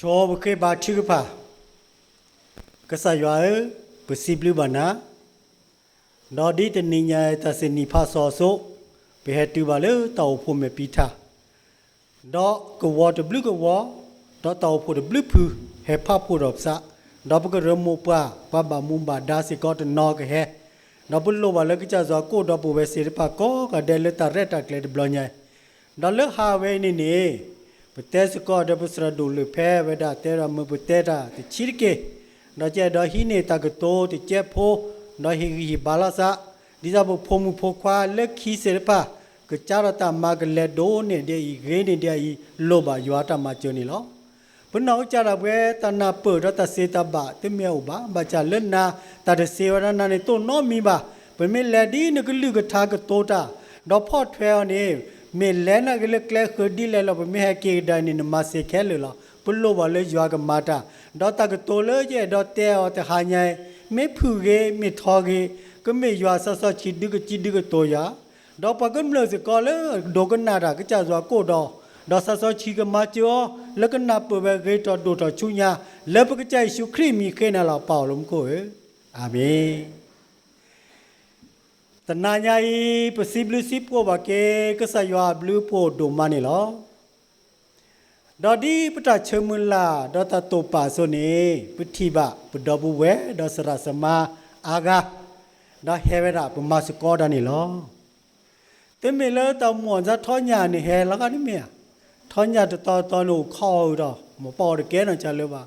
ဆိပဃ့ဘါထုကဖၣ်. ကစၢ်ယွၤဧၢ, ပစံးဘျုးဘၣ်နၤ, ဒီးဒ်တနံၤညါအံၤတၢ်စံးနံၣ်ဖးစီၤအစိ, ပဟဲတုၤဘၣ်လၢတၢ်အိၣ်ဖှိၣ်မဲာ်ဖံးထၣ်, ဒီးကဝီၤတဘျုးကဝီၤ, ဒီးတၢ်အိၣ်ဖှိၣ်တဘျုးဖု, ဟဲဖးဖှိၣ်ဒီးပသး, ဒီးပကရၢမိၢ်ပှၢ် ပှၤဘၣ်မူဘၣ်ဒါစ့ၢ်ကီးတနီၤကဟဲ, ဒီးပလိၣ်ဘၣ်လၢကစၢ်ယွၤကအိၣ်ဒီးပဝဲသ့ၣ်တဖၣ်ကိးဂၤဒဲးလၢတၢ်ရဲၣ်တၢ်ကျဲၤတဘျီညါအံၤ, ဒီးလၢဟါဝဲအံၤန့ၣ်န့ၣ်, ပတဲစ့ၢ်ကီးဒီးပသရၣ်ဒိၣ်လၢၢ်ဖဲဝဲဒၣ်တဲဒီးမ့ၢ်ပတဲတၢ်တဆံးတက့ၢ်, ဒီးကအဲၣ်ဒိးဟံးန့ၢ်တၢ်ကတိၤတကဲဖိ, ဒီးဟ့ၣ်ဂံၢ်ဟ့ၣ်ဘါလိာ်သး, ဒ်သိးပဖိမုၣ်ဖိခွါလၢခံသ့ၣ်တဖၣ်, ကစးထီၣ်တၢ်မၤကလဲၤဒိၣ်န့ၢ်ဒ်အံၤဂ့ၤန့ၢ်ဒ်အံၤ လိၣ်ဘၣ်ယွၤတၢ်မၤစၢၤန့ၣ်လီၤ. ပနီၢ်ကစၢ်ဒၣ်ပဝဲတၢ်နၢ်ပၢၢ်ဒီးတၢ်သ့တၢ်ဘၣ်တမ့ၢ်အအိၣ်ဘၣ်, ဘၣ်ဆၣ်လၢနၤတၢ်တသ့ဝဲဒၣ်နၤန့ၣ်တအိၣ်နီတမံၤဘၣ်, ပမ့ၢ်လဲၤဒ်နကလုၢ်ကထါကတိၤတၢ်, ဒီးဖီၣ်ထွဲအီၤန့ၣ်, မ့ၢ်လဲၤနၤက့ၤလၢကျဲဃၢၤဒ်လဲၣ်လီၤ ပမ့ၢ်ဟဲက့ၤကဒါအံၤန့ၣ် နမၤစ့ၢ်ခဲလၢာ်လီၤ. ပလိၣ်ဘၣ်လၢယွၤကမၤတၢ်, ဒီးတၢ်ကတိၤလၢယအဲၣ်ဒိးတဲအီၤတဟါညါအံၤ, မ့ၢ်ဖုၣ်ဂ့ၤ, မ့ၢ်ထီဂ့ၤ, ကမ့ၢ်ယွၤစီစီဆှံဒုကစံဒုကတိၤယွၤ ဒီးပှၤကမျၢၢ်စ့ၢ်ကီးလၢဒိကနၣ်တၢ်ကစၢ်ယွၤကအိၣ်ဒီး, ဒီးစီစီဆှံကမၤစၢၤအီၤ, လၢကနၢ်ပၢၢ်ဝဲဂ့ၤထီၣ်ဒိၣ်ထီၣ်ဆူညါ, လၢပကစၢ်ယ့ၣ်ၡူးခရံာ်မံၤဃ့နၤလီၤ ပၢ်အိၣ်လၢမူခိၣ်ဧၢ, အၤမ့ၣ်. တနၤညါအံၤ ပစံးဘျုးစံးဖှိၣ်ဘၣ်က့ၤ ကစၢ်ယွၤအဘျုးအဖှိၣ်ဒိၣ်မးန့ၣ်လီၤ. ဒီးဒ်ပတၢ်ဆၢမုၢ်လၢ် ဒီးတၢ်တိာ်ပာ်အသိးန့ၣ် ပထံၣ်ဘၣ်ပဒီပုၢ်ဝဲၢ်ဒီးသရၣ်သမါအါဂၤ, ဒီးဟဲဝဲဒၣ်ပမၤသကိးတၢ်န့ၣ်လီၤ. တမ့ၢ်လၢတၢ်မူအီၣ်စါထီညၣ်န့ၣ်ဟဲလီၤဂာ်တမ့ၢ်ဧါ, ထီညၣ်တတီၤတီၤန့ၣ်အိၣ်ခီအီၤဒီး မ့ၢ်ပှၤအီၣ်တကဲနီတဂၤလၢၤဘၣ်.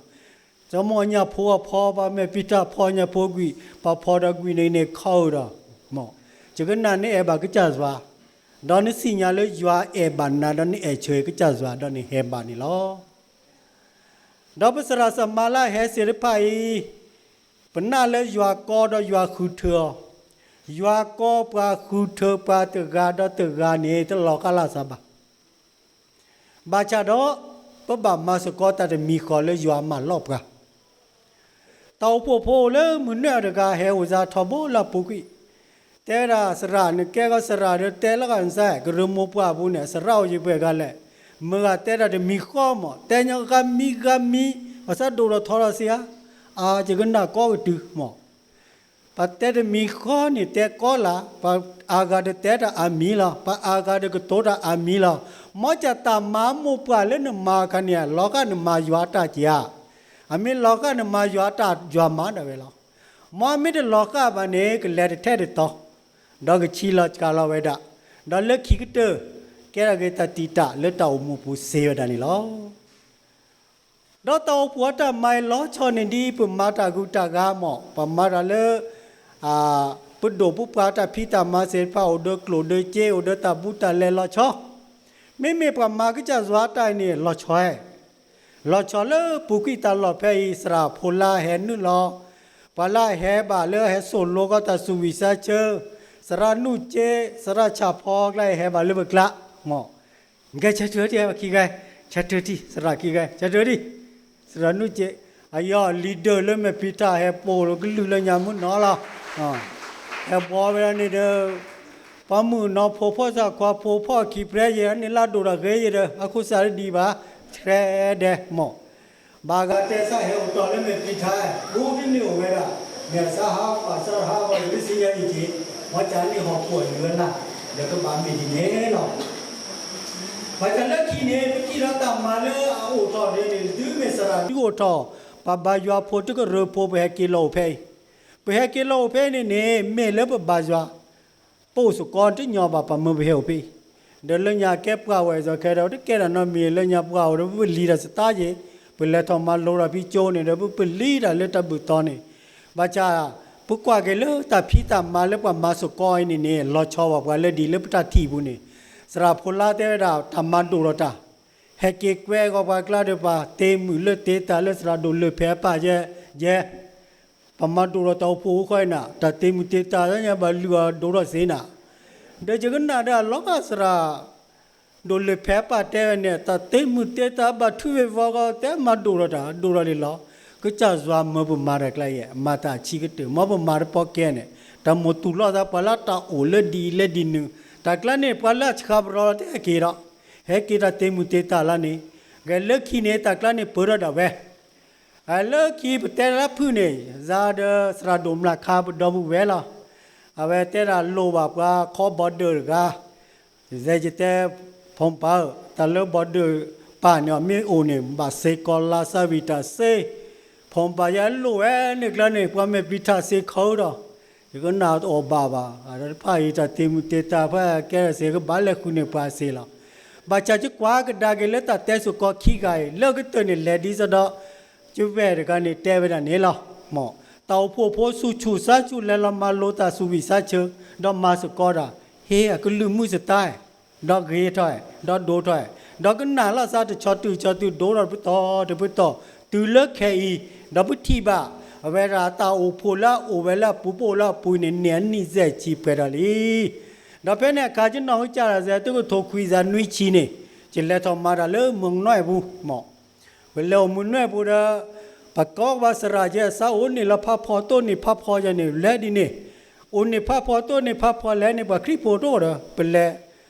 တၢ်မူအီၣ်ညၣ်ဖိအဖီ ပှၤမဲာ်ဖံးတၢ်ဖီညၣ်ဖိကွံာ်, ပှၤဖီဒီးကွံာ်န့ၣ်န့ၣ်ခီအီၤဒီး, မ့ၢ်, ယကနၣ်နအဲၣ်ဘၣ်ကစၢ်ယွၤ, ဒီးနသ့ၣ်ညါလၢယွၤအဲၣ်ဘၣ်နၤ ဒီးနအဲၣ်ဆၢကစၢ်ယွၤ ဒီးနဟဲဘၣ်န့ၣ်လီၤ. ဒီးပသရၣ်သမါလၢအဟဲသ့ၣ်တဖၣ်အံၤ, ပနာ်လၢယွၤကီဒီးယွၤဃုထၢအီၤ, ယွၤကီပှၤဃုထၢပှၤတဂၤဒီးတဂၤန့ၣ် တလီၤဃာ်လၢ်သးဘၣ်. ဘၣ်ဆၣ်ဒီး, ပဘၣ်မၤသကိးတၢ်တမံၤဃီလၢယွၤမၢလီၤပှၤ တၢ်အိၣ်ဖှိၣ်ဖိလၢမုၢ်နွဲၣ်အတဂၤဟဲအိၣ်စါထီဘိလၢအပူၤကွံာ်, တဲဝဲဒၣ်သရၣ် နကဲဂီၤသရၣ်ဒီးတဲလီၤဂာ်နသး ကရၢမိၢ်ပှၢ်အပူၤန့ၣ် သရၣ်အိၣ်ယံၤပှဲၤဂၤလဲၣ်, မုၢ်ဂၤတဲတၢ်တမံၤဃီမး တဲညီဂၤမံၤဂၤမံၤ, ပှၤသးဒိၣ်ထီၣ်ထီထီၣ်သ့ဧါ, အါ ယကနၣ်ကိးကတုၤမး ပှၤတဲတမံၤဃီန့ၣ်တဲကိးလၢ်, ပှၤအါဂၤဒီးတဲတၢ်အါမံၤလီၤ, ပှၤအါဂၤဒီးကတိၤတၢ်အါမံၤလီၤ. မ်ကစၢ်တၢ်မၤမိၢ်ပှၢ်လၢနမၤအခါန့ၣ် လီၤဃာ်နမၤယွၤအတၢ်ကဧါ, အမ့ၢ်လီၤဃာ်နမၤယွၤအတၢ်ယွၤမၤဒၣ်ဝဲလီၤ. မ်မ့ၢ်တလီၤဃာ်ဘၣ်န့ၣ် ကလဲၤတထဲတတီၤ, ဒီးကဆံးလီၤစှၤလီၤဝဲဒၣ်, ဒီးလၢခံကတၢၢ်, ကဲထီၣ်က့ၤတၢ်တံာ်တာ်လၢတၢ်အိၣ်မူပူၤသ့ဝဲဒၣ်န့ၣ်လီၤ. ဒီးတၢ်အိၣ်ဖှိၣ်အတၢ်မၤအံၤလီၤဆီန့ၣ်ဒ်ပမၤတၢ်ဂုၤတၢ်ဂၤမး, ပမၤတၢ်လၢ ပဒိၣ်ပပှၢ်တၢ်ဖံးတၢ်မၤသ့ၣ်တဖၣ်အိၣ်ဒီးကျိၣ်ဒီးစ့ အိၣ်ဒီးတၢ်ဘူးတၢ်လဲလီၤဆီ, မ့မ့ၢ်ပှၤမၤကစၢ်ယွၤတၢ်အံၤန့ၣ် လီၤဆီ, လီၤဆီလၢပူၤကွံာ်တၢ်လီၢ်ဖဲအံၤ သရၣ်ဖိလၢအဟဲနုာ်လီၤ, ပှၤလၢအဟဲဘၣ်လၢအဟဲသိၣ်လိကီးတၢ်သူၣ်ဝံၣ်သးဆၢ, သရၣ်နူၢ်စ့, သရၣ်ဆၣ်ဖီကျါအံၤဟဲဘၣ်လၢပကျါ, မ့ၢ် ကဲဆၢထၢၣ်ထံၣ်ခံဂၤ, ဆၢထၢၣ်ထံၣ် သရၣ်ခံဂၤ ဆၢထၢၣ်ထံၣ်, သရၣ်နူၢ်စ့, အယီၤလံၤဒၢၣ်လၢမဲာ်ဖံးတၢ်ဟဲပိာ်လီၤကလုၢ်လၢညါမုၢ်နီၤလီၤ, ဟဲဘှီဝဲဒၣ်န့ၣ်ဒီး, ပှၤမုၣ်ကနီၤဖိဖီၣ်သၣ်ခွါဖိဖီၣ်ခံပြဲယဲၢ်န့ၣ်လၢဒိၣ်ဒီးဂ့ၤယဲၢ်ဒီး အခိၣ်သးလၢဒံးဘၣ်, ဆဲးဒဲးမး ဘၣ်ဂၤတဲသးဟဲအိၣ်တီၢ်လၢမဲာ်ဖံးထၣ်, ဘူးတန့ၢ်အိၣ်ဝဲဒၣ်, မ့ၢ်သးဟးပှၤသးဟးပှၤလၢသ့ၣ်ညါအံၤက့ၤ, မ့ၢ်ကန့ၣ်ဟီၣ်ခိၣ်အနုၤဝဲနၤ, ဒီးကဘၣ်မ့ၢ်ဒ်န့ၣ်လီၤ. ဘၣ်ဆၣ်လၢခံန့ၣ် ပထံၣ်ဒီးတၢ်မၤလၢအအိၣ်ထီၣ်န့ၣ်န့ၣ် တုၤမ့ၢ်သရၣ်ဒုးအိၣ်ထီၣ်, ပှၤဘါယွၤဖိတကရၢဖိ ပဟဲက့ၤလီၤအိၣ်ဖဲအံၤ, ပဟဲက့ၤလီၤအိၣ်ဖဲအံၤန့ၣ်န့ၣ် မ့ၢ်လၢပဘါယွၤ ပအိၣ်သကိးတညီဘၣ် ပှၤမၢပဟဲအိၣ်ဖဲအံၤ, ဒီးလၢညါကဲပှၤဝဲၢ်စီၤခဲဒီး တကဲတၢ်နီတမံၤ လၢညါပှၤအိၣ်ဒီး ပပလံၤတၢ်သတးယ့ၣ်, ပလဲၤထီၣ်မၤလိဒီးဖံကၠိန့ၣ်ဒီး ပပလံၤတၢ်လၢတၢ်ဘုၣ်တီန့ၣ်, ဘၣ်ဆၣ် ပကွၢ်က့ၤလၢတၢ်ဖံးတၢ်မၤလၢပှၤမၤသကိးအံၤန့ၣ်န့ၣ် လီၤဆီဘၣ်ပှၤလၢဒ်လၢပတၢ်ထံၣ်အပူၤန့ၣ်, သရၣ်ဖိလါတဲဝဲဒၣ် တၢ်မၤဒိၣ်ထီၣ်တၢ်, ဟဲက့ၤကွဲအဂီၢ်ပှၤကျါဒီး ပှၤတ့မုၢ်လၢတ့တၢ်လၢသရၣ်ဒိၣ်လၢၢ်ဖဲအပၢ်ယဲၢ်, ယဲၢ် ပမၤဒိၣ်ထီၣ်တၢ်အိၣ်ဖှိၣ်အိၣ်ဃီအံၤနၤ, တၢ်တ့မုၢ်တ့တၢ်လၢညါဘၣ်လုၢ်အီၤဒိၣ်ထီၣ်သ့နၤ, ဒီးယကနၣ်ဒီးအလီၤဂာ်သရၣ် ဒိၣ်လၢၢ်ဖဲအပၢ်တဲဝဲန့ၣ် တၢ်တ့မုၢ်တ့တၢ်ဘၣ်ထုးဝ့ၤဝီၤဂီၤ တဲမၤဒိၣ်ထီၣ်တၢ် ဒိၣ်ထီၣ်လံလီၤ. ကစၢ်ယွၤမၢပမၤတၢ်ကျါယဲၢ် မၤတၢ်အဆံးကတၢၢ် မ်ပမၤတပီၢ်ကဲန့ၣ်, တၢ်မိၣ်တူၢ်လိာ်သးပှၤလၢတၢ်အိၣ်လၢဒ်အံၤလၢဒ်နုၤ, တၢ်ကျါန့ၣ် ပှၤလၢအဆှးပရီလီၤတဟဲက့ၤဒီး, ဟဲက့ၤတၢ်တ့မုၢ်တ့တၢ်လၢန့ၣ်, ဂဲၤလၢခံန့ၣ် တၢ်ကျါန့ၣ်ပၢၢ်ထီၣ်ဒၣ်ဝဲ, လၢခံပတဲလၢဖုၣ်န့ၣ် ယၤဒီးသရၣ်ဒိၣ်မျးခါပဒီပုၢ်ဝဲၢ်လီၤ. အဝဲတဲဒၣ်လိၣ်ဘၣ်ပှၤခီဘီဒၢးတဂၤ, ယဲယတဲ ဖီပၤဧၢ, တၢ်လၢဘီဒၢးပာ်န့ၣ် အမ့ၢ်အိၣ်န့ၣ် ဘၣ်စ့ၢ်ကီးလါစၢ်ဝံၣ်တၢ်စ့, ဖီပၤယဲလိၣ်ဝဲန့ၣ်ကျါန့ၣ် ပှၤမ့ၢ်ပျံၤထၣ်စ့ခီဧၢဒီး ယကနၣ်အီၣ်ဘၣ်ဘၣ်, တဖၣ်အံၤတၢ်တ့မုၢ်တ့တၢ်ဖဲကဲထီၣ်စ့ ကဘၣ်လဲၤဃုန့ၢ်ပှၤစ့လီၤ. ဘၣ်ဆၣ်ယကွၢ်ကဒါက့ၤလၢတၢ်တဲစ့ၢ်ကီးခံဂၤအံၤ လၢကတၢၢ်န့ၣ်လဲၤဒ်သိးဒီး ကဝဲၢ်တဂၤန့ၣ်တဲဝဲဒၣ်န့ၣ်လီၤ. မ်တၢ်အိၣ်ဖှိၣ်ဖိဆူၣ်ဆူၣ်ဆါဆူၣ်လဲၤလီၤမၤလိတၢ်သူၣ်ဝံၣ်ဆါဆၢ, ဒီးမၤစ့ၢ်ကီးတၢ်, ဟ့ၣ်အကလုၢ်မုၢ်စတါ, ဒီးဂ့ၤထီၣ်, ဒီးဒိၣ်ထီၣ်, ဒီးကနၣ်လီၤသးတဆီတုၤဆီတုၤဒိၣ်ထီၣ်တပတီၢ်တပတီၢ်, တုၤလၢခဲအံၤ, ဒီးပထံၣ်ဘၣ်, အဝဲဒၣ်တၢ်အိၣ်ဖှိၣ်လၢအအိၣ်ဝဲလၢအပူၤ ပအိၣ်လၢအပူၤန့ၣ် န့ၢ်အနံၣ်ယဲၢ်ဆံပှဲၤဒီးလံ ဒီးဖဲန့ၣ်အခါ ယနီၢ်ဟူကၢ်လၢ်စဲ တကထိခွံသးနွံဆံန့ၣ်, ယလဲၤထီၣ်မၤတၢ်လၢမုၢ်နွဲၣ်ပူၤ, မ်ပလဲၤအိၣ်မုၢ်နွဲၣ်ပူၤဒီး, ပကိးဘၣ်သရၣ်ကဲအသးအိၣ်န့ၣ်လီၤဖးဖီတိၢ်န့ၣ်ဖးဖီယဲန့ၣ် လဲၤဒ်န့ၣ်, အိၣ်န့ၣ်ဖးဖီတိၢ်န့ၣ်ဖးဖီလဲၤန့ၣ် ပှၤခရံာ်ဖိတအိၣ်ဒီး ပလဲၤ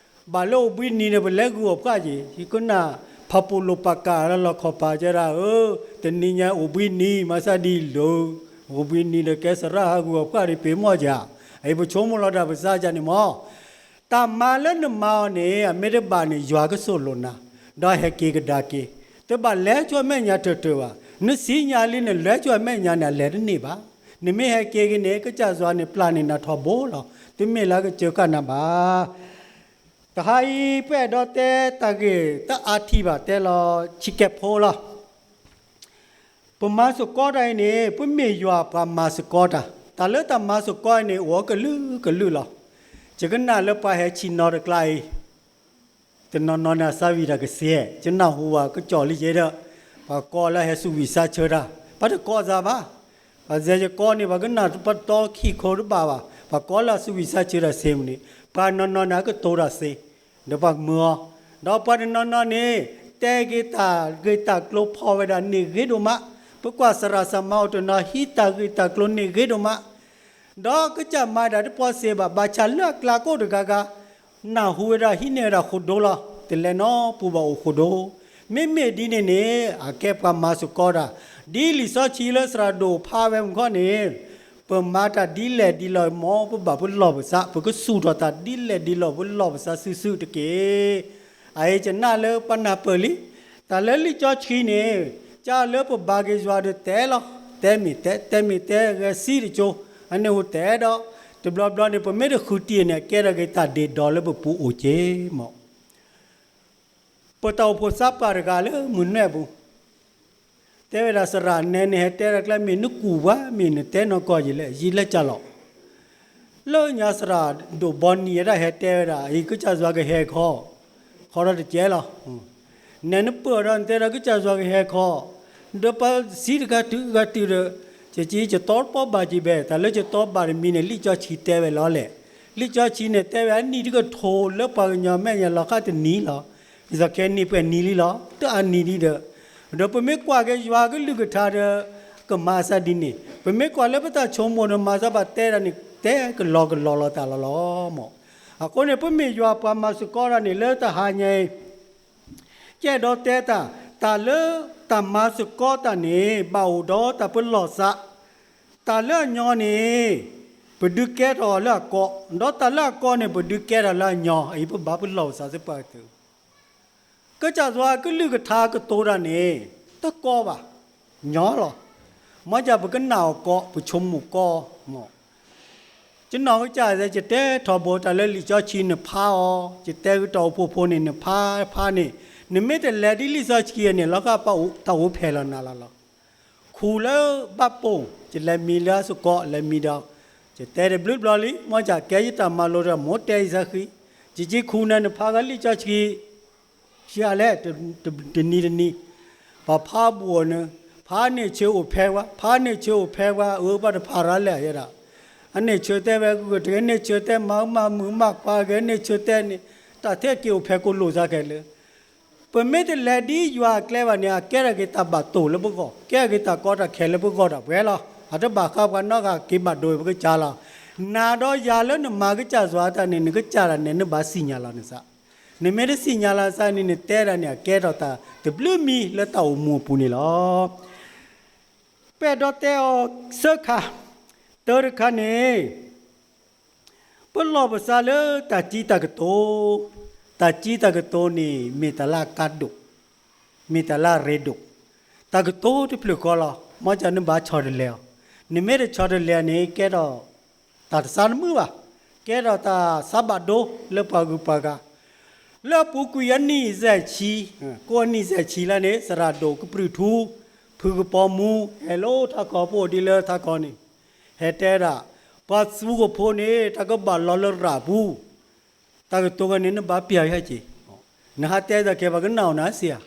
ဘၣ်လၢအိၣ်ဘှံးနံၤန့ၣ် ပလဲၤဂုာ်အီၣ်ပှၢ်က့ၤ, ယကနၣ် ဖးပိာ်လိာ်ပာ်ကၢ်လၢလီၢ်ခီၣ်ဖးကဲဒၣ်ဧၢ, တနံၤညါအိၣ်ဘှံးနံၤ မၤသးဒ်လၢ, အိၣ်ဘှံးနံၤဒီးကဲသရၣ်ဟးဂုာ်အီၣ်ပှၢ်ဒ်ပ့ၤမီၢ်ယၤ, အအံၤပဆိကမိၣ်လီၤဒၣ်ပသးယၤန့ၣ်မၢ်, တၢ်မၤလၢနမၤအီၤန့ၣ် အမ့ၢ်တဘၣ်န့ၣ် ယွၤကသိၣ်လိနၤ, ဒီးဟဲက့ၤကဒါက့ၤ, တဘၣ်လဲၤကွၢ်မဲာ်ညါတၢၢ်တၢၢ်ဘၣ်, နသ့ၣ်ညါလံနလဲၤကွၢ်မဲာ်ညါန့ၣ် အလဲၤတန့ၢ်ဘၣ်, နမ့ၢ်ဟဲက့ၤက့ၤန့ၣ် ကစၢ်ယွၤန့ၣ် ပျၢ်န့ၢ်နၤထီဘိလီၤ, တမ့ၢ်လၢကစၢၢ်ခါနၤဘၣ် တဟါအံၤ ပအဲၣ်ဒိးတဲတၢ်ဂ့ၢ်တအါထံၣ်ဘၣ်တဲလီၤဆံးကဲးဖိလီၤ. ပမၤစ့ၢ်ကီးတၢ်အံၤန့ၣ် ပမ့ၢ်ယွၤပှၤမၤစ့ၢ်ကီးတၢ်, တၢ်လၢတၢ်မၤစ့ၢ်ကီးအံၤန့ၣ် အိၣ်ကလုာ်ကလုာ်လီၤ. ယကနၣ်လၢပှၤဟဲဆ့ၣ်နီၤတကျါအံၤ တနီၤနီၤန့ၣ် အသးဝံၣ်တၢ်ကသ့, ယနၢ်ဟူဝဲကစီၣ်လံယဲဒီး, ပှၤကိးလၢဟဲသူၣ်ဝံၣ်သးဆၢတၢ်, ပှၤတကိးသးဘၣ်, ပှၤစဲယကိးန့ၣ် ပှၤကနၣ်ပတီခံခိတဘၣ်ဘၣ်, ပှၤကိးလၢသူၣ်ဝံၣ်သးဆၢတၢ်စ့မုၢ်န့ၣ်, ပှၤနီၤနီၤန့ၣ် အကတိၤတၢ်သ့, ဒီးပှၤမုာ်အီၤ, ဒီးပှၤတနီၤနီၤန့ၣ် တဲက့ၤတၢ်ဂ့ၢ်တၢ်ကျိၤဖီၣ်ဝဲဒၣ်န့ၢ်ဂ့ၤဒိၣ်မး, ပကွၢ်သရၣ်သမါအိၣ်တနီၤ ဟံးတၢ်ဂ့ၢ်တၢ်ကျိၤန့ၢ်ဂ့ၤဒိၣ်မး ဒီးကစၢ်မၤဒၣ်တပှီၢ်စ့ဘၣ်, ဘၣ်ဆၣ်လၢအကျါကိၣ်တဂၤဂၤ, နၢ်ဟူဝဲဒၣ်ဟံးန့ၢ်ဝဲဒၣ်ဃိာ်ဒိလီၤ, တလဲၤနီတပူၤဘၣ်အိၣ်ဃိာ်ဒိ, မ့မ့ၢ်ဒ်န့ၣ်န့ၣ် အကဲပှၤမၤစ့ၢ်ကီးတၢ်, ဒ်လံာ်စီဆှံလၢသရၣ်ဒိၣ်ဖးဝဲမုၢ်ခီန့ၣ်, ပမၤတၢ်ဒ်လဲၣ်ဒ်လဲၣ်မၢ် ပဘၣ်ပလီၢ်ပသး, ပကစူၢ်ထီၣ်တၢ်ဒ်လဲၣ်ဒ်လဲၣ် ပလီၢ်ပသးစုာ်စုာ်တက့ၢ်. အအံၤယနာ်လၢပှၤနၢ်ပၢၢ်လံ, တၢ်လၢလံာ်စီဆှံန့ၣ်, ကၢ်လၢပဘါက့ၤယွၤဒီးတဲလီၤ, တဲမ့ၢ်တဲ, တဲမ့ၢ်တဲဂဲၤစံတကၠိ, အန့ၣ်အိၣ်တဲဒီး, တဘျီဘျီန့ၣ် ပမ့ၢ်တဃုတံၢ်န့ၣ် အကဲထီၣ်က့ၤတၢ်ဒ့ၣ်ဒီးလၢပပူၤအိၣ်က့ၤမၢ် ပတၢ်အိၣ်ဖှိၣ်သးပှၢ်တဂၤလၢမုၢ်နွဲၣ်ပူၤ, တဲဝဲဒၣ်သရၣ်နဲန့ၣ် ဟဲတဲတၢ်ကျဲမ့ၢ်နကူၣ်ဝဲမ့ၢ်နတဲနီၢ်ကီၢ်ယံၤလဲၣ် ယံၤလဲၣ်ကၢ်လီၤ. လၢညါသရၣ်ဒိၣ်ဘီနံၤဝဲဒၣ်ဟဲတဲဝဲဒၣ် အံၤကစၢ်ယွၤကဟဲခီ, ခီဒီးတကဲလီၤ. နဲနပၢၢ်ဒီးနတဲဒီးကစၢ်ယွၤကဟဲခီ, ဒီးပစံးတဂၤတုၤဂၤတုၤဒီး, ကက့ၤကတီတပီဘၣ်က့ၤဘဲ တၢ်လၢကတီဘၣ်တမံၤန့ၣ် လံာ်စီဆှံတဲဝဲလီၤလဲၣ်. လံာ်စီဆှံန့ၣ်တဲဝဲအနံၣ်တကထိလၢပှၤကညီမဲာ်ညါလီၤဃးတနံၤလီၤ. ဒ်သိးခဲနံၣ်ပှဲၤနံၤလံလီၤ, တအါနံၤလံဒီး, ဒီးပမ့ၢ်ကွၢ်က့ၤယွၤကလုၢ်ကထါဒီး, ကမၤသးဒ်န့ၣ်, ပမ့ၢ်ကွၢ်လၢပတၢ်ဆိကမိၣ်ဒီးမၤသးဘၣ်တဲဒၣ်န့ၣ် တဲကလီကလီလီၤတၢ်လီၤလီၤမၢ်. အဃိန့ၣ် ပမ့ၢ်ယွၤပှၤမၤစ့ၢ်ကီးတၢ်န့ၣ် လၢတဟါညါအံၤ ကအဲၣ်ဒိးတဲတၢ်, တၢ်လၢတၢ်မၤစ့ၢ်ကီးတၢ်န့ၣ် ဘၣ်အိၣ်ဒီးတၢ်ပလီၢ်သး, တၢ်လၢအညီန့ၣ် ပဒုးကဲထီၣ်လၢအကီ, ဒီးတၢ်လၢအကီန့ၣ် ပဒုးကဲထီၣ်လၢအညီ, အံၤပဘၣ်ပလီၢ်ပသးသပှၢ်ကတၢၢ် ကစၢ်ယွၤကလုၢ်ကထါကတိၤတၢ်န့ၣ် တကီဘၣ်, ညီလီၤ. မ်ယပကနၣ်အီၤကီ, ပဆိကမိၣ်ကီမၢ်. ယနီၢ်ကစၢ်ယဲ ယတဲထီဘိတၢ်လၢလံာ်စီဆှံနဖးအီၤ, ယတဲဃုာ်တၢ်အိၣ်ဖှိၣ်ဖိန့ၣ် နဖးဖးန့ၣ်, နမ့ၢ်တလဲၤဒ်လံာ်စီဆှံန့ၣ် လီၤဂာ်ပှၤတၢ်အိၣ်ဖျဲၣ်လီၤနၤလီၤလီၤ. ခူၣ်လၢဘၣ်ပိာ်, ယလဲၤမံလၢအသကိး လဲၤမံဒီး, ယတဲတဘျုးဘျီလံ, မ်ယကဲယတၢ်မၤလိဒီး မိၢ်တဲယသးဃံ, ယက့ၤခူၣ်န့ၣ် နဖးဂၤလံာ်စီဆှံ ဆံးအါလဲၣ်, တနံၤတနံၤ, ပှၤဖးဘူးအီၤန့ၣ်, ဖးန့ၢ်ဆၢအိၣ်ဖဲဝဲ, ဖးန့ၢ်ဆၢအိၣ်ဖဲဝဲ, အၢ ဘၣ်တဖးရၤလဲၣ်ယဲဒၣ်, အန့ၢ်ဆၢတဲဝဲ, ဂုာ်တဂ့ၤန့ၢ်ဆၢတဲမၤမၤမုာ်မၤခွါဂ့ၤန့ၢ်ဆၢတဲန့ၣ်, တၢ်ထဲက့ၤအိၣ်ဖဲကိၣ်လိာ်သးခဲလၢာ် ပမ့ၢ်တလဲၤဒ်ယွၤအကျဲဘၣ်န့ၣ် အကဲထီၣ်က့ၤတၢ်ဘၣ်တိၢ်လၢပဂီၢ်, ကဲထီၣ်က့ၤတၢ်ကီတၢ်ခဲလၢပဂီၢ်ဒၣ်ဝဲလီၤ. အတဘၣ်ဃးပှၤနီတဂၤက့ၤဘၣ်ဒိဝဲပကစၢ်လီၤ. နၤဒီးယၤလၢနမၤကစၢ်ယွၤတၢ်န့ၣ် နကစၢ်တၢ်န့ၣ် နဘၣ်သ့ၣ်ညါလီၤနသး. နမ့ၢ်တသ့ၣ်ညါလၢစၢ်န့ၣ် နတဲဒၣ်န့ၣ် အကဲထီၣ်တၢ်တဘျုးမံၤလၢတၢ်အိၣ်မူအပူၤန့ၣ်လီၤ. ပအဲၣ်ဒိးတဲအီၤသၢခါ, တၢတခါန့ၣ် ပလီၢ်ပသးလၢတၢ်စံးတၢ်ကတိၤ, တၢ်စံးတၢ်ကတိၤန့ၣ် မ့ၢ်တၢ်လၢအကါဒိၣ်, မ့ၢ်တၢ်လၢအရ့ဒိၣ်, တၢ်ကတိၤတဖျၢၣ်ဃီလီၤ. မ်ကနဘၣ်ဆီတလဲအီၤ, နမ့ၢ်တဆီတလဲန့ၣ် ကဲထီၣ်တၢ်တသးတမုာ်ဘၣ်, ကဲထီၣ်တၢ်သးဘၣ်ဒိလၢပှၤဂုၤပှၤဂၤ လၢအပူၤကွံာ်အနံၣ်ယဲၢ်ဆံ, ကိးအနံၣ်ယဲၢ်ဆံလၢန့ၣ် သရၣ်ဒိၣ်ကပြုၢ်ထူ ဖုကပီၤမူ ဟဲလီၤထးခီဖိဒ်လၢထးခီန့ၣ် ဟဲတဲဒၣ် ပှၤသူကဖိန့ၣ် တၢ်ကဘၣ်လီၤလၢရၣ်ပူၤ, တၢ်ကတိၤဝဲန့ၣ် နဘၣ်ပျၢ်ယဟဲက့ၤ, နဟးတဲတၢ်ကဲပှၤကနၣ်အီၤနၤစ့ဧါ,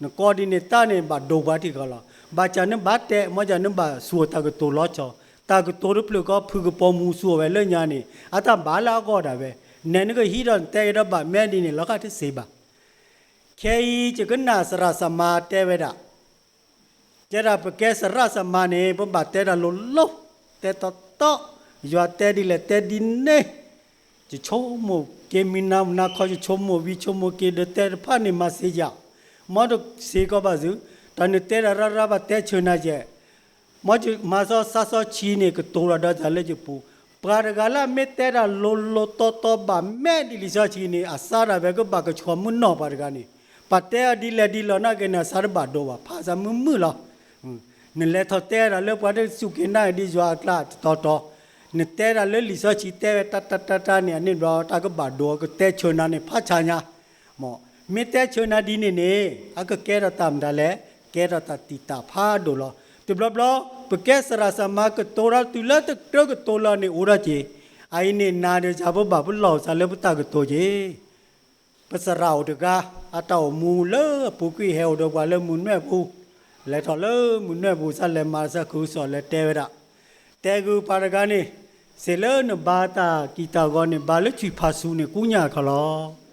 နကိးဒ်န့ၣ်တၢ်န့ၣ် ဘၣ်ဒိပှၤထံၣ်ဃီလီၤ. ဘၣ်ဆၣ်နဘၣ်တဲ မ်ကနဘၣ်သူအီၤတၢ်ကတိၤလီၤဆီ, တၢ်ကတိၤတဖျၢၣ်ဃီ ဖုကပီၤမူသူအီၤဝဲလၢညါန့ၣ် အတၢ်ဘၣ်လၢအဂီၢ်ဒၣ်ဝဲ, နဲနကဟံးဒီးနတဲကဒီးဘၣ်မဲဒ်န့ၣ် လီၤဃာ်တသ့ဘၣ်. ခဲအံၤ ယကနၣ်သရၣ်သမါတဲဝဲဒၣ် တဲဒၣ်ပကဲသရၣ်သမါန့ၣ် ပဘၣ်တဲတၢ်လိၤလိၤ, တဲတီတီ, ယွၤတဲဒ်လဲၣ်တဲဒ်န့ၣ်, ယဆိကမိၣ်က့ၤမံနၤမနၤခီ ယဆိကမိၣ်ဝံၤဆိကမိၣ်က့ၤဒီးတဲတဖၣ်န့ၣ် မၤစ့ယၤ, မ်တစ့ကီးဘၣ်သု, တၢ်နတဲဒၣ်ရၢ်ရၢ်ဘၣ်တဲဆၢနၤယဲၢ် မ်မၤစီသးစီဆှံန့ၣ် ကတိၤလီၤဒီးတၢ်လၢယပူၤ, ပှၤတဂၤလၢအမ့ၢ်တဲတၢ်လိၤလိၤတီတီဘၣ်မဲာ်ဒ်လံာ်စီဆှံန့ၣ် အသးဒၣ်ဝဲကဘၣ်ကဆှီမုၢ်နီၢ်ပှၤတဂၤန့ၣ်, ပှၤတဲအီၤဒ်လဲၣ်ဒ်လဲၣ်နာ်က့န့ၣ် အသးတဘၣ်ဒိဘၣ် ဖးသးမုာ်မုာ်လီၤ. နလဲၤထီၣ်တဲဒၣ်လၢပှၤတစူၢ်က့ၤနာ်က့ၤဒ်ယွၤအကျါတတီတီ, နတဲဒၣ်လၢလံာ်စီဆှံတဲဝဲတၢ်တၢ်တၢ်တၢ်န့ၣ် အန့ၣ်ဘျီတၢ်ကဘၣ်ဒိ ကတဲဆၢနၤန့ၣ် ဖးဆါညါ မ့ၢ်တဲဆၢနၤဒ်န့ၣ်န့ၣ် အကကဲထီၣ်တၢ်မတၤလဲၣ်, ကဲထီၣ်တၢ်တံာ်တာ်ဖးဒိၣ်လီၤ. တဘျီဘျီ ပကဲသရၣ်သမါကတိၤဒီးတုၤလၢတကြၢးကတိၤလၢန့ၣ်အိၣ်ဒီးက့ၤ, အအံၤန့ၣ်နၤဒီးယၤပဘၣ်ပလီၢ်ပသးလၢပတၢ်ကတိၤက့ၤ, ပသရၣ်အိၣ်တဂၤ အတၢ်အိၣ်မူလၢအပူၤကွံာ်ဟဲအိၣ်ဒီးပှၤလၢမုၢ်နွဲၣ်ပူၤ, လဲၤထီၣ်လၢမုၢ်နွဲၣ်ပူၤ စးလဲၤမၤသးခုကစီၣ်လဲၤတဲဝဲဒၣ် တဲဂုာ်ပှၤတဂၤန့ၣ်, စ့လၢနဘါတၢ်ကံၢ်တၢ်ဂီၤန့ၣ် ဘါလၢဆံဖးဆူန့ၣ် ကူညၣ်ခီလီၤ.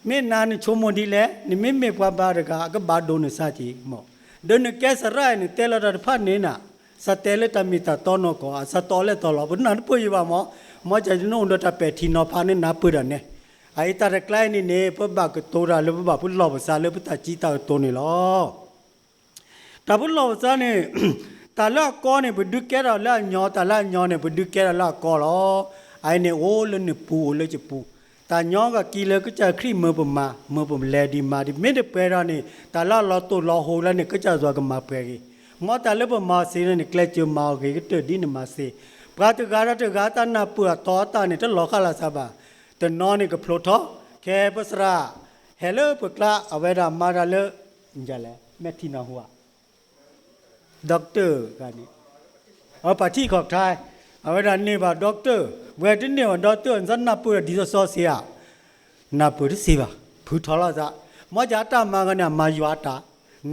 မ့ၢ်နၤနဆိကမိၣ်ဒ်လဲၣ်, နမ့မ့ၢ်ပှၤဘါတဂၤ အကဘၣ်ဒိနသးက့ၤမး, ဒီးနကဲသရၣ်အံၤ နတဲလီၤတၢ်တဖၣ်န့ၣ်နၤ, စးတဲလၢတၢ်မ့ၢ်တၢ်တီနီၢ်ကီၢ် အစးတီလဲၣ်တီလီၤ ပနၢ်တပၢၢ်ယံၤဘၣ်မး, မ်ကနအိၣ်ဒီးတၢ်ပဲာ်ထံနီၤဖးန့ၣ် နၢ်ပၢၢ်ဒၣ်နဲ, အအံၤတၢ်တကျါအံၤန့ၣ်န့ၣ် ပဘၣ်ကတိၤတၢ်လၢပဘၣ်ပလီၢ်ပသးလၢပတၢ်စံးတၢ်ကတိၤန့ၣ်လီၤ. တၢ်ပလီၢ်ပသးန့ၣ်, တၢ်လၢအကီန့ၣ် ပဒုးကဲထီၣ်လၢအညီ, တၢ်လၢအညီန့ၣ် ပဒုးကဲထီၣ်လၢအကီလီၤ. အအံၤန့ၣ်အိၣ်လၢနပူၤအိၣ်လၢယပူၤ, တၢ်ညီဂၤကံလၢကစၢ်ခရံာ်မၢပမၤ, မၢပလဲၤဒံးမၤဒံး မ့ၢ်တပှဲၤဒီးန့ၣ် တၢ်လၢအလီၤတိၢ်လီၤဟိလၢန့ၣ် ကစၢ်ယွၤကမၤပှဲၤဂ့ၤ, မ်တၢ်လၢပမၤစ့န့ၣ် ကျဲးစၢးမၤအီၤဂ့ၤကတၢၢ်ဒ်နမၤစ့, ပှၤတဂၤဒီးတဂၤတၢ်နၢ်ပၢၢ်အတီအတၢ်န့ၣ် တလီၤဃာ်လၢၤစၢ်ဘၣ်, တနီၤန့ၣ်ကဖျိထီၣ်, ခဲပသရၣ် ဟဲလၢပကျါ အဝဲဒၣ်မၤတၢ်လၢ လဲၣ် မဲာ်ထံနီၤဟူဧါ doctor ဂၤန့ၣ်, အပှၤထံၣ်ခီၣ်ထါ, အဝဲဒၣ်န့ၢ်ဘၣ် doctor, ဝဲတန့ၢ်ဘၣ် doctor နသးနၢ်ပၢၢ်ဒီးဒ်သိးစီဆ့ဧါ, နၢ်ပၢၢ်တသ့ဘၣ်, ဖုထီၣ်လီၤသး, မ်ယတၢ်မၤဂၤန့ၣ် အမၤယွၤအတၢ်,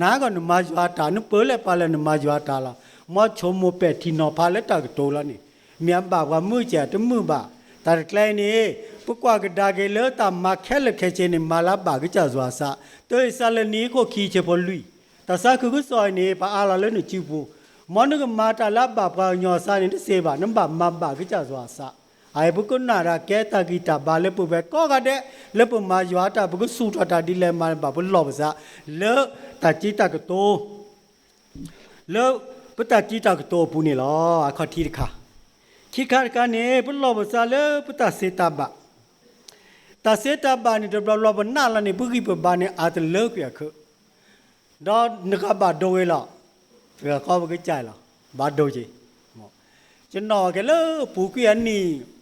နၤဂီၢ်နမၤယွၤအတၢ်, နပၢၢ်လဲၣ်ပှၤလဲၣ်နမၤယွၤအတၢ်လီၤ, မ်ဆိကမိၣ်ပဲာ်ထံနီၤဖးလၢတၢ်ကတိၤလီၤန့ၣ်, မ့ၢ်အဘၣ်ပှၤမုာ်စဲးတမုာ်ဘၣ်, တၢ်တကျါအံၤန့ၣ်, ပကွၢ်ကဒါက့ၤလၢတၢ်မၤခဲလၢာ်ခဲဆ့န့ၣ် မၤလၢအဘၣ်ကစၢ်ယွၤအသး, တၢ်သ့းစၤလနံ အခိၣ်ခံဆၢဖိလွံၢ် တၢ်သးခုကစီၣ်အံၤန့ၣ် ပအးလီၤလၢနစုပူၤ, မ်နကမၤတၢ်လၢအဘၣ်ပှၤကညီအသးန့ၣ်တသ့ဘၣ်, နဘၣ်မၤဘၣ်ကစၢ်ယွၤအသး, အအံၤပကနၣ်ဒၣ်ကဲတၢ်ဂံၢ်တၢ်ဘါလၢပဝဲကိးဂၤဒဲး, လၢပမၤယွၤအတၢ် ပကသူၣ်ထီၣ်တၢ်ဒ်လဲၣ်မးဘၣ်ပလီၢ်ပသး, လၢတၢ်စံးတၢ်ကတိၤ လၢပတၢ်စံးတၢ်ကတိၤအပူၤန့ၣ်လီၤ. အခီၣ်ထံးတခါ, ခံခါတခါန့ၣ် ပလီၢ်ပသးလၢပတၢ်သ့တၢ်ဘၣ်, တၢ်သ့တၢ်ဘၣ်န့ၣ် တဘျီဘျီပနာ်လီၤန့ၣ် ပဂံၢ်ပဘါန့ၣ် အါတလၢကွံာ်အခါ, ဒီးနဂၤဘၣ်ဒိဝဲလီၤ, တဂၤဃီပကစၢ်လီၤ, ဘၣ်ဒိက့ၤ, ယနီၣ်က့ၤလၢပူၤကွံာ်အနံၣ်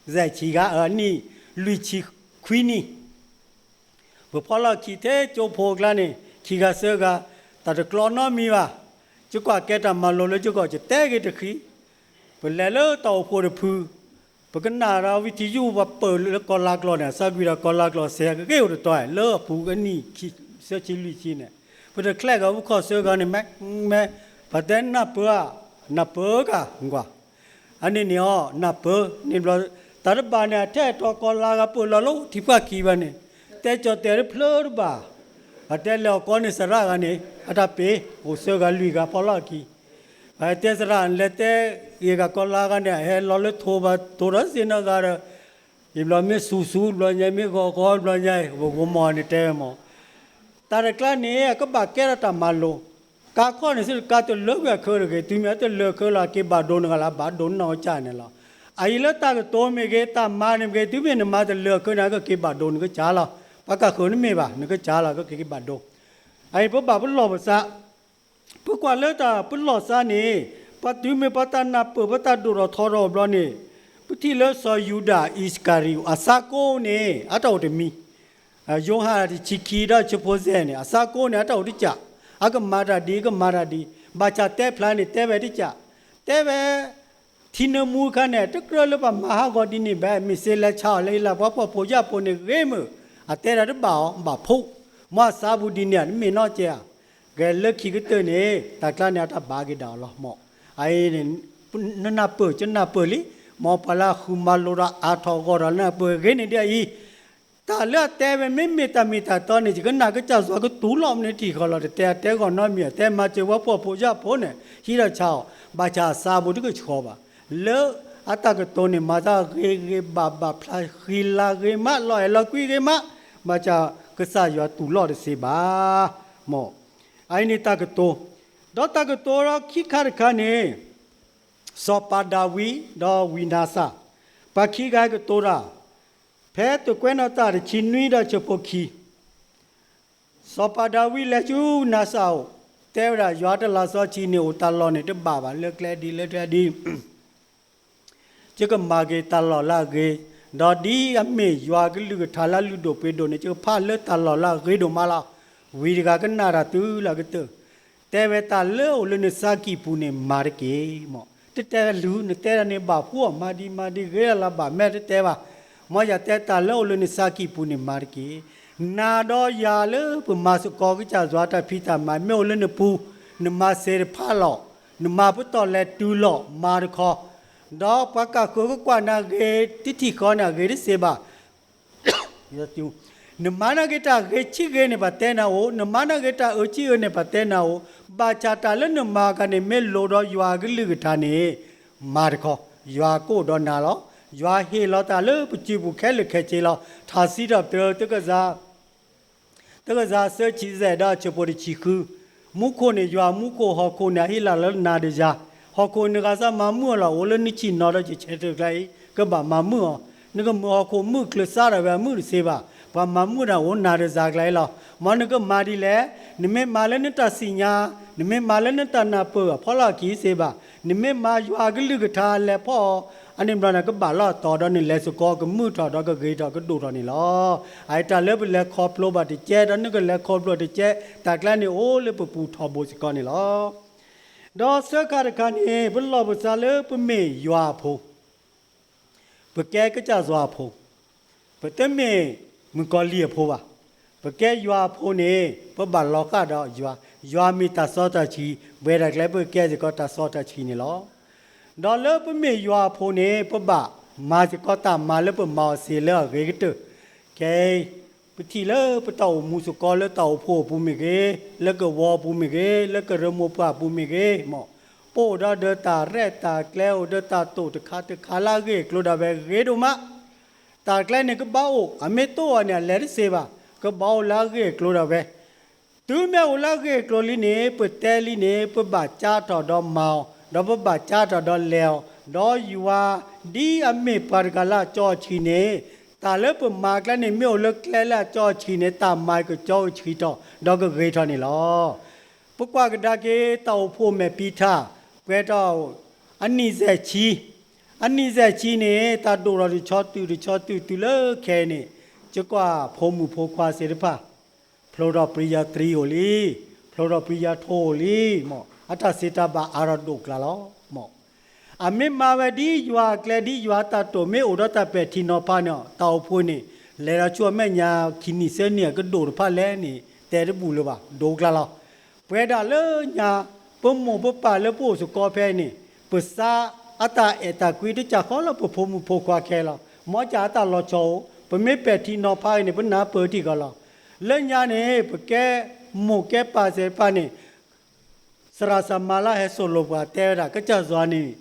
စဲးဆံဂၤ အနံၣ်လွံၢ်ဆံခွံနံၣ် ပဖီလီၢ်ခံထဲကၠိဖိအကျါန့ၣ် ခံဂၤသၢဂၤ, တၢ်တကျီနီတမံၤဘၣ်, ယကွၢ်ကဲတၢ်မၤလိလၢယဂီၢ် ယတဲဂ့ၤတဃံ, ပလဲၤလၢတၢ်အိၣ်ဖှိၣ်တဖု, ပကနၣ်ဒီးဝံထံယုၢ်ပှၤပၢၢ်လၢကီၤလၤကျိာ်န့ၣ် အသးကွံာ်ဒီးကီၤလၤကျိာ်စဲးကဂ့ၢ်အိၣ်တတီၤလၢအပူၤအနံၣ်ခံ သၢဆံလွံၢ်ဆံန့ၣ်, ပတချဲးဂၤဝဲခီၣ်ဆၢဂၤန့ၣ် မ့ၢ်, မ့ၢ်, ပှၤတဲနၢ်ပၢၢ်ဧါ, နၢ်ပၢၢ်ကါကွၢ် အန့ၣ်န့ၣ်အီၤ နၢ်ပၢၢ်န့ၣ်ဘျီ, တၢ်တဘၣ်န့ၣ် အထဲအတီၤကီၤလၤဂၤပၢၢ်လီၤလၢထံပှၢ်ခံဘၣ်န့ၣ်, တဲကၠီၣ်တဲာ်တဖျၢၣ်တဘၣ်, အတဲလဲၤအီၤကီန့ၣ်သရၣ်ဂၤန့ၣ် အတၢ်ပ့ၤ အိၣ်သၢဂၤလွံၢ်ဂၤဖီလီၢ်ခံ, ပတဲသရၣ်လဲၤတဲဂ့ၤဂၤကီၤလၤဂၤန့ၣ် ဟဲလီၤလၢထိဘၣ်ထိဒီးသ့ၣ်နီၣ်ဂၤဒီး ယဘျီမ့ၢ်စူၤစူၤဘျီညါ မ့ၢ်ဂီၤဂီၤဘျီညါ ပဂိၤမီၤန့ၣ်တဲဝဲမီၤ, တၢ်တကျါန့ၣ် အကဘၣ်ကဲထီၣ်တၢ်မၤလိ, ကါခီၣ်န့ၣ်စ့ၢ်ကီး တလၢကွံာ်အခၢတဂ့ၤ, တုၤမ့ၢ်အတလၢအခၢလီၤ အက့ၤဘၣ်ဒိနဂၤလၢ် ဘၣ်ဒိနနီၢ်ကစၢ်န့ၣ်လီၤ. အအံၤလၢတၢ်ကတိၤမ့ၢ်ဂ့ၤ တၢ်မၤန့ၣ်မ့ၢ်ဂ့ၤ တုၤမ့ၢ်နမၤတလၢအခၢန့ၣ် ကက့ၤဘၣ်ဒိနကစၢ်လီၤ. ပှၤကဃုာ်နမ့ၢ်ဘၣ် နကစၢ်လီၤ ကက့ၤဘၣ်ဒိ. အအံၤပဘၣ်ပလီၢ်ပသး ပကွၢ်လၢတၢ်ပလီၢ်သးန့ၣ်, ပှၤတုၤမ့ၢ်ပှၤတၢ်နၢ်ပၢၢ် ပှၤတၢ်ဒိၣ်ထီၣ်ထီထီၣ်ဘျီန့ၣ်, ပထံၣ်လၢစီၤယူဒၤအံၣ်စကၤရံၤအိၣ် အသးကိးန့ၣ် အတၢ်အိၣ်တမံၤ, ယိၤဟၣ်တဆံခံဒီးဆၢဖိစဲန့ၣ် အသးကိးန့ၣ် အတၢ်အိၣ်တကး, အကမၤတၢ်ဒ် အကမၤတၢ်ဒ်, ဘၣ်ဆၣ်တဲဖျါန့ၣ် တဲဝဲတကး, တဲဝဲ ထံနၢမူအခါန့ၣ် တကြၢးလၢပှၤမၤဟးဂီၤဒ်န့ၣ်ဘၣ်, မ့ၢ်စ့လဲၤဆါအီၤလၢဟ့ၣ်လၤပှၤဖှီၣ်ဖိယာ်ဖိန့ၣ်ဂ့ၤမုာ်, အတဲတၢ်တဘၣ်အီၤ ဘၣ်ဖှိၣ်, မ်အသးပူၤဒ်န့ၣ် တမ့ၢ်နီတစဲးဧါ. ဂဲၤလၢခံကတၢၢ်န့ၣ် တၢ်ကျါန့ၣ် အတၢ်ဘၣ်က့ၤဒၣ်အီၤလီၤ. မ့ၢ်အအံၤန့ၣ် နနၢ်ပၢၢ် ကနၢ်ပၢၢ်လံ, မ်ပှၤလၢအဃုမၤလိဒီးအါထီၣ်ဂီၢ်ထီၣ်လၢနၢ်ပၢၢ်ဂ့ၤန့ၣ်ဒ်အံၤ တၢ်လၢအတဲဝဲ မ့မ့ၢ်တၢ်မ့ၢ်တၢ်တီန့ၣ် ယကနၣ်ကစၢ်ယွၤကတူၢ်လိာ်မနုၤထံၣ်ဃီလီၤ. တတဲအတဲဂီၢ်နီတမံၤ အတဲမၤစၢၤပှၤဖှီၣ်ဖိယာ်ဖိန့ၣ် ဟံးထီၣ်ဆါအီၤ, ဘၣ်ဆၣ်အသးပူၤတကဆှီဘၣ်. လၢအတၢ်ကတိၤန့ၣ် မၤတၢ်ဂ့ၤဂ့ၤဘၣ်ဘၣ် ဖျါဃံလၤဂ့ၤမး လီၤအဲၣ်လီၤကွံဂ့ၤမး, ဘၣ်ဆၣ်ကစၢ်ယွၤတူၢ်လိာ်တသ့ဘၣ်. မ့ၢ်အအံၤန့ၣ်တၢ်ကတိၤ, ဒီးတၢ်ကတိၤဒီးခံခါတခါန့ၣ် စီၤပၤဒၤဝံး ဒီးဝံၤနၤစၢ်, ပှၤခံဂၤကတိၤတၢ်, ဖဲသုးကွဲးနီၣ်တၢ်တဆံနွံဒီးဆၢဖိခံ, စီၤပၤဒၤဝံးလဲၤဆူနၤစၢ်အိၣ်, တဲဝဲဒၣ် ယွၤတလးစီဆှံန့ၣ် အိၣ်တၢ်လီၢ်န့ၣ်တဘၣ်ဘၣ် လၢကျဲဒ်လၢကျဲဒ် ယကမၤက့ၤတၢ်လီၢ်လၢအဂ့ၤ, ဒီးဒ်အမ့ၢ်ယွၤကလုၢ်ကထါလၢအလုၢ်ဒိၣ်ပှ့ၤဒိၣ်န့ၣ် ယကဖးလၢတၢ်လီၢ်လၢအဂ့ၤဒိၣ်မးလီၤ. ဝံၤတဂၤကနၣ်တၢ်တုၤလၢအကတၢၢ်, တဲဝဲတၢ်လၢအိၣ်လၢနဆါကံၢ်ပူၤန့ၣ်မၤတက့ၢ်. မ့ၢ်တတဲလူၤ နတဲဒၣ်န့ၣ်ဘၣ်ဖှိၣ် မၤဒ်မၤဒ်ဂ့ၤလၢ်လၢ်ဘၣ်မဲာ်တတဲဘၣ်. မ်ယတဲတၢ်လၢအိၣ်လၢနဆါကံၢ်ပူၤန့ၣ်မၤတက့ၢ်. နၤဒီးယၤလၢပမၤသကိးကစၢ်ယွၤတၢ်ဖံးတၢ်မၤ မ့ၢ်အိၣ်လၢနပူၤ, နမၤစ့ၢ်တဖးလီၤ, နမၤပတီၢ်လဲၤတုၤလီၤ မၤတခီ, ဒီးပှၤကဃုာ်ကကွၢ်နၤဂ့ၤတထံၣ်ဃီန့ၣ် အဂ့ၤတစ့ဘၣ်. နမၤနာ်က့ၤတၢ်ဂ့ၤဆံးဂ့ၤန့ၣ် ပှၤတဲနၤအိၣ်, နမၤနာ်က့ၤတၢ်အၢဆံးအၢန့ၣ် ပှၤတဲနၤအိၣ်, ဘၣ်ဆၣ်တၢ်လၢနမၤအခါန့ၣ် မ့ၢ်လိၤဒီးယွၤအကလုၢ်ကထါန့ၣ် မၤတခီ, ယွၤကအိၣ်ဒီးနၤလီၤ. ယွၤဟ့ၣ်လီၤတၢ်လၢပစုပူၤခဲလၢာ်ခဲဆ့လီၤ. ထါစံးထီၣ်ပတြၢၤ တၢ်ကစၢ် တၢ်ကစၢ်အဆၢဆံယဲၢ်ဒီးဆၢဖိတဆံဃု, မူခိၣ်န့ၣ်ယွၤမူခိၣ် ဟီၣ်ခိၣ်န့ၣ်အဟ့ၣ်လီၤလၢနၤဒီးယၤ, ဟီၣ်ခိၣ်နဂၤစၢ်မၤမုာ်အီၤလီၤ. အိၣ်လၢနဆံၣ်နီၤဒီးယဆဲးတကျါအံၤ ကဘၣ်မၤမုာ်အီၤ, နကမၢဟီၣ်ခိၣ်မုၢ်ကျၢၤစးထီၣ်ဝဲအမုၢ်တစ့ဘၣ်, ပှၤမၤမုာ်န့ၣ်အိၣ်နၤဒီးယၤကျါအံၤလီၤ. မ်နကမၤဒ်လဲၣ်, နမ့ၢ်မၤလၢနတၢ်စံၣ်ညါ, နမ့ၢ်မၤလၢနတၢ်နၢ်ပၢၢ်အဖီလာ်အခံစ့ဘၣ်, နမ့ၢ်မၤယွၤအကလုၢ်ကထါလဲၤဖီၣ်အီၤ, အန့ၣ်ဘျီန့ၣ် ကဘၣ်လီၤအတီၤဒီးနလဲၤသကိးကမုာ်ထီၣ်ဒီးကဂ့ၤထီၣ်ကဒိၣ်ထီၣ်န့ၣ်လီၤ. အအံၤတၢ်လၢပလဲၤခီဖျိဘၣ်တကဲ ဒီးနကလဲၤခီဖျိတကဲ တၢ်ကျါန့ၣ်အိၣ်လၢပပူၤထီဘိစ့ၢ်ကီးန့ၣ်လီၤ. ဒီးသၢခါတခါန့ၣ် ပလီၢ်ပသးလၢပမ့ၢ်ယွၤအဖိ, ပကဲကစၢ်ယွၤအဖိ, ပတမ့ၢ်မုၣ်ကီၤလံၢ်အဖိဘၣ်. ပကဲယွၤအဖိန့ၣ် ပဘၣ်လီၤဃာ်ဒီးယွၤ, ယွၤမ့ၢ်တၢ်စီတၢ်ဆှံ, ပဝဲဒၣ်ကျဲပကဲစ့ၢ်ကီးတၢ်စီတၢ်ဆှံန့ၣ်လီၤ. ဒီးလၢပမ့ၢ်ယွၤအဖိန့ၣ် ပဘၣ်မၤစ့ၢ်ကီးတၢ်မၤလၢပမၤအီၤစ့ၢ်လၢအဂ့ၤကတၢၢ်. ခဲအံၤ ပထံၣ်လၢပတၢ်အိၣ်မူစ့ၢ်ကီးလၢတၢ်အိၣ်ဖှိၣ်အပူၤမ့ၢ်ဂ့ၤ, လၢကဝီၤအပူၤမ့ၢ်ဂ့ၤ, လၢကရၢမိၢ်ပှၢ်အပူၤမ့ၢ်ဂ့ၤ, မ်ပအိၣ်ဒီးဒီးတၢ်ရဲၣ်တၢ်ကျဲၤ အိၣ်ဒီးတၢ်တိာ်တခါတခါလၢအဂ့ၢ်အကျိၤဒၣ်ဝဲဂ့ၤဒိၣ်မး. တၢ်ကျဲန့ၣ်ကဘၣ်အိၣ်, အမ့ၢ်တအိၣ်န့ၣ် အလဲၤတသ့ဘၣ်, ကဘၣ်အိၣ်လၢအဂ့ၢ်အကျိၤဒၣ်ဝဲ တုၤမ့ၢ်အိၣ်လၢအဂ့ၢ်အကျိၤလံန့ၣ် ပတဲလံန့ၣ် ပဘၣ်ကၢထီၣ်ဒီးမၤအီၤ, ဒီးပဘၣ်ကၢထီၣ်ဒီးလဲၤအီၤ, ဒီးယွၤဒ်အမ့ၢ်ပှၤတဂၤလၢအကၠီအဆှံန့ၣ်, တၢ်လၢပမၤကျဲန့ၣ် မ့ၢ်အိၣ်လၢကျဲလၢအကၠီအဆှံန့ၣ် တၢ်မၤကကၠီကဆှံထီၣ် ဒီးကဂ့ၤထီၣ်န့ၣ်လီၤ. ပကွၢ်ကဒါက့ၤတၢ်အိၣ်ဖှိၣ်မဲာ်ဖံးထါ, ပှဲၤထီၣ် အနံၣ်စဲးဆံ, အနံၣ်စဲးဆံန့ၣ် တၢ်ဒိၣ်ထီၣ်တဆီတုၤတဆီတုၤတုၤလၢခဲအံၤန့ၣ်, ယကွၢ်ဖိမုၣ်ဖိခွါသ့ၣ်တဖၣ် ဖျိထီၣ်ပျံၤယၤတြံၤအိၣ်လံ, ဖျိထီၣ်ပျံၤယၤထိအိၣ်လံ, မ်အတၢ်စံးတၢ်ဘၣ်အါထီၣ်ဒိၣ်ကျါလီၤ. မ်အမ့ၢ်မၤဝဲဒ်ယွၤအကျဲဒ်ယွၤအတၢ်တိာ် မ့ၢ်အိၣ်ဒီးတၢ်ပဲာ်ထံနီၤဖးန့ၣ် တၢ်အိၣ်ဖှိၣ်န့ၣ် လဲၤဒီးဆူအမဲာ်ညါခံနံၣ်သၢနံၣ်အကဒိၣ်တဖၣ်လဲၣ်န့ၣ် တဲတဘူၣ်လၢၤဘၣ် ဒိၣ်ကျါလီၤ. ပဝဲဒၣ်လၢညါ ပမိၢ်ပပၢ်လၢပအိၣ်စ့ၢ်ကီးဖဲအံၤန့ၣ် ပသးအတၢ်အဲၣ်တၢ်ကွံတစၢ်ဃီလၢပဖိမုၣ်ဖိခွါခဲလီၤ. မ်ကၢ်အတၢ်လီၤဆီအိၣ် ပမ့ၢ်ပဲာ်ထံနီၤဖးအံၤန့ၣ် ပနၢ်ပၢၢ်ထံၣ်ကီးလီၤ. လၢညါန့ၣ် ပကဲမိၢ်ကဲပၢ်သ့ၣ်တဖၣ်န့ၣ် သရၣ်စၤမၤလၢဟဲစိာ်လိာ်ပှၤတဲဝဲဒၣ် ကစၢ်ယွၤန့ၣ်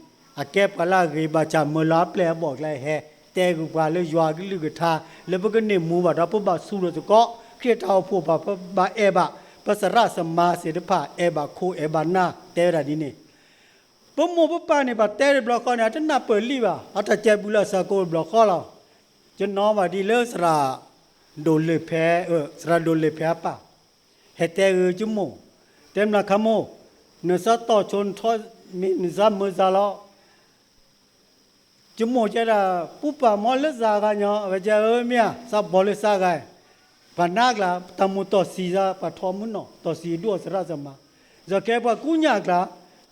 အကဲပှၤလၢအဂ့ၤဘၣ်ဆၣ် မၢလၢအပျဲၢ်အဘီၣ်ကျဲဟဲ တဲဂုာ်ပှၤလၢယွၤအကလုၢ်ကထါ လၢပကန့ၢ်မူဘၣ်ဒီး ပဘၣ်ဆူၣ်ထီၣ်သကိး ခရံာ်တၢ်အိၣ်ဖှိၣ်ဘၣ် ပဘၣ်အဲၣ်ဘၣ် ပသရၣ်သမါသ့ၣ်တဖၣ် အဲၣ်ဘၣ်ခိၣ်အဲၣ်ဘၣ်နၢ် တဲဝဲဒၣ်ဒ်န့ၣ် ပမိၢ်ပပၢ်န့ၣ် ပှၤတဲတဘျီဃီန့ၣ် အတနၢ်ပၢၢ်လံဘၣ်, အတၢ်ကဲဘူးလၢအသကိးတဘျီဃီလီၤ. ယနီၣ်ဘၣ်ဒ်လၢသရၣ် ဒိၣ်လၢၢ်ဖဲ, သရၣ်ဒိၣ်လၢၢ်ဖဲအပၢ် ဟဲတဲဂ့ၤကမိၢ်, တဲမနုၤခါမိၢ်, နသးတီၢ်ဆိနထီ မ့ၢ်နသးမုာ်သးလီၤ ကမိၢ်ကဲဒၣ် ပူပာ်မီလၢသးဂၤညီ, အဝဲကဲဧၢမ့ၢ်ဧါ, သးဘီလၢသးဂၤ, ပှၤနၢ်ကျါ တၢ်မိၣ်တီၢ်စံးသး ပှၤထီမုၢ်နီၢ် တီၢ်စံးဒိၣ်သရၣ်သမါ, ယီၤကဲပှၤကူညၣ်ကျါ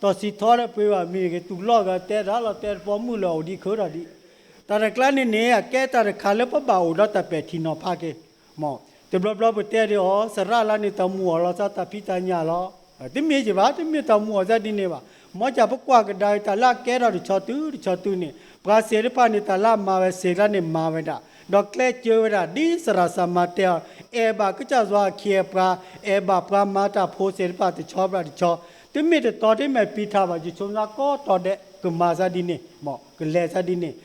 တီၢ်စံးထီဒီးပှ့ၤဘၣ်မ့ၢ်ဂ့ၤ တူၢ်လိာ်ဂၤတဲတၢ်လီၤ တဲတပီမုၢ်လၢအိၣ်ဒံးခၢထီၣ်ဒံး, တၢ်တကျါန့ၣ်န့ၣ် အကဲတၢ်တခါလၢပဘၣ်အိၣ်ဒီးတၢ်ပဲာ်ထံနီၤဖးက့ၤ, မ်တဘျီဘျီပတဲဒ်အီၤ သရၣ်လၢန့ၣ် တၢ်မူအီၤလီၤသးတၢ်ဖံးတၢ်ညၣ်လီၤ, တမ့ၢ်က့ၤဘၣ် တမ့ၢ်တၢ်မူအီၤသးဒ်န့ၣ်ဘၣ်, မ်ကပကွၢ်ကဒါက့ၤတၢ်လၢအကဲထီၣ်တဆီတုၤတဆီတုၤန့ၣ် ပှၤသ့ၣ်တဖၣ်န့ၣ် တၢ်လၢအမၤဝဲသ့ၣ်တဖၣ်န့ၣ် မၤဝဲဒၣ်, ဒီးကျဲစၢၤဝဲဒၣ် ဒ်သရၣ်သမါတဲအီၤ, အဲၣ်ဘၣ်ကစၢ်ယွၤအခ့အပှၤ, အဲၣ်ဘၣ်ပှၤမၤတၢ်ဖိသ့ၣ်တဖၣ်တဆီဘၣ်တဆီ, တမ့ၢ်တတီတမ့ၢ်ပံးထးဘၣ် ယဆိကမိၣ်ကိးတီၤဒဲး ကမၤသးဒ်န့ၣ်, မ်ကလဲၤသးဒ်န့ၣ်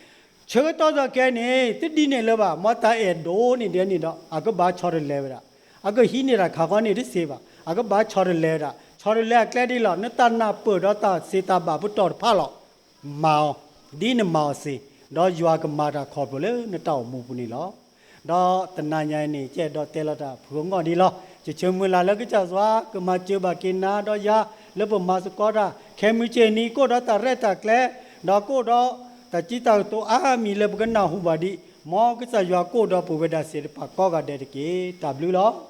ဆၢကတီၢ်စီၤကဲန့ၣ် တဒ်န့ၣ်လၢၤဘၣ်, မ်တၢ်အဲၣ်ဒိးန့ၣ်ဒ်န့ၣ်ဒီး အကဘၣ်ဆီတလဲဝဲဒၣ်, အကဟံးန့ၢ်တၢ်ခးဃီန့ၣ်တသ့ဘၣ်, အကဘၣ်ဆီတလဲဝဲဒၣ်, ဆီတလဲအကျဲဒ်လီၤ, နတၢ်နၢ်ပၢၢ်ဒီးတၢ်သ့တၢ်ဘၣ်ပတီၢ်တဖၣ်လီၤ, မၤအီၤ, ဒ်နမၤအီၤသ့, ဒီးယွၤကမၤတၢ်ခီဖျိလၢနတၢ်အိၣ်မူပူၤန့ၣ်လီၤ. ဒီးတနၤညါအံၤန့ၣ် ကအဲၣ်ဒိးတဲလီၤတၢ်ဖုဂီၢ်ဒ်လီၤ, ယဆၢမုၢ်လၢ်လၢကစၢ်ယွၤ ကမၤစၢၤဘၣ်က့ၤနၤဒီးယၤ လၢပမၤသကိးတၢ် ခဲမုၢ်ဆ့ၣ်နံၤ ကအိၣ်ဒီးတၢ်ရဲၣ်တၢ်ကျဲၤ, ဒီးကအိၣ်ဒီးတၢ်စံးတၢ်ကတိၤအါမံၤလၢပကနၢ်ဟူဘၣ်ဒံး, မ်ကစၢ်ယွၤကအိၣ်ဒီးပဝဲဒၣ်သ့ၣ်တဖၣ်ကိးဂၤဒဲးတက့ၢ်. တၢ်ဘျုးလီၤ.